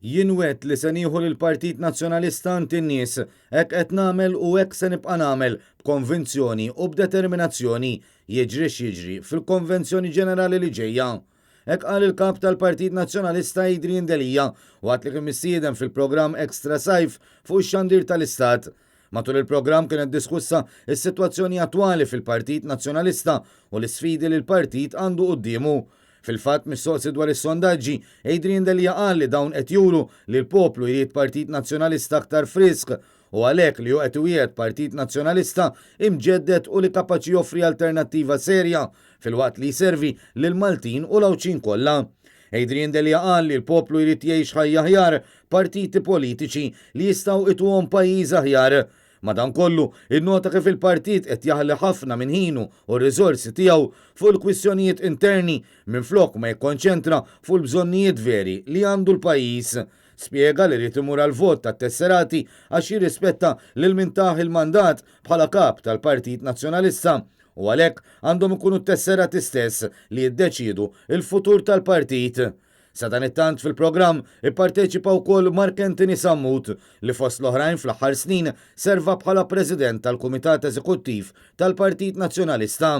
Jien wegħedt li se nieħu lill-Partit Nazzjonalista għand in-nies. Hekk qed nagħmel u hekk se nibqa' nagħmel b'konvinzjoni u b'determinazzjoni, jiġri x'jiġri fil-Konvenzjoni Ġenerali li ġejja. Hekk qal il-Kap tal-Partit Nazzjonalista Adrian Delia waqt li kien mistieden fil-programm Extra Sajf fuq ix-xandir tal-Istat. Matul il-programm kienet diskussa s-sitwazzjoni attwali fil-Partit Nazzjonalista u l-isfidi li l-partit għandu quddiemu. Fil-fatt, mistoqsi dwar is-sondaġġi, Adrian Delia qal li dawn qed juru li l-poplu jrid Partit Nazzjonalista aktar frisk u għalhekk li hu qed iwiegħed Partit Nazzjonalista imġedded u li kapaċi joffri alternattiva serja filwaqt li jservi lill-Maltin u l-Għawdxin kollha. Adrian Delia qal li l-poplu jrid jgħix ħajja aħjar, partiti politiċi li jistgħu ituhom pajjiż aħjar. Madankollu, innota kif il-partit qed jaħli ħafna minn ħinu u r-riżorsi tiegħu fuq il-kwistjonijiet interni minflok ma jikkonċentra fuq il-bżonnijiet veri li għandu l-pajjiż. Spjega li ried imur għall-vot tat-tesserati għax jirrispetta lil min tah il-mandat bħala kap tal-Partit Nazzjonalista u għalhekk għandhom ikunu t-tesserati stess li jiddeċiedu l-futur tal-partit. Sadanittant fil-programm ipparteċipa wkoll Mark Anthony Sammut li fost l-oħrajn fl-aħħar snin serva bħala President tal-Kumitat Eżekuttiv tal-Partit Nazzjonalista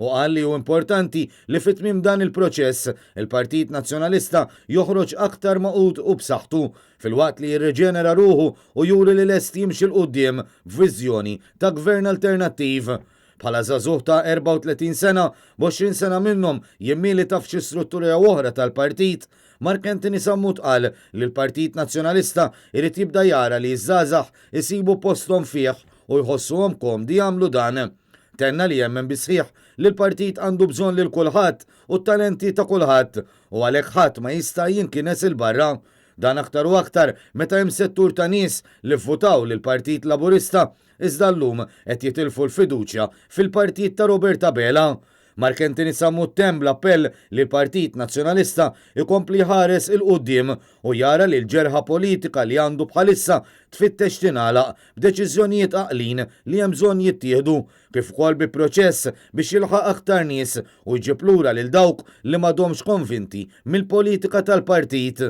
u qal li hu importanti li fi tmiem dan il-proċess il-Partit Nazzjonalista joħroġ aktar magħqud u b'saħħtu filwaqt li jirriġenera ruħu u juri li lest jimxi 'l quddiem b'viżjoni ta' gvern alternattiv. Bħala żagħżugħ ta' 34 sena, b'20 sena minnhom jimmilita f'xi struttura jew oħra tal-partit, Mark Anthony Sammut qal li l-Partit Nazzjonalista jrid jibda jara li ż-żgħażagħ isibu posthom fih u jħossuhom komdi jagħmlu dan. Tenna li jemmen bis-sħiħ li l-partit għandu bżonn lil kulħadd u t-talenti ta' kulħadd u għalhekk ħadd ma jista' jinkines 'il barra. Dan aktar u aktar meta hemm settur ta' nies li vvutaw lill-Partit Laburista iżda llum qed jitilfu l-fiduċja fil-partit ta' Robert Abela. Mark Anthony Sammut temm bl-appell li l-Partit Nazzjonalista jkompli jħares 'il quddiem u jara li l-ġerħa politika li għandu bħalissa tfittex tingħalaq b'deċiżjonijiet għaqlin li hemm bżonn jittieħdu kif ukoll bi proċess biex jilħaq aktar nies u jġib lura lil dawk li m'għadhomx konvinti mill-politika tal-partit.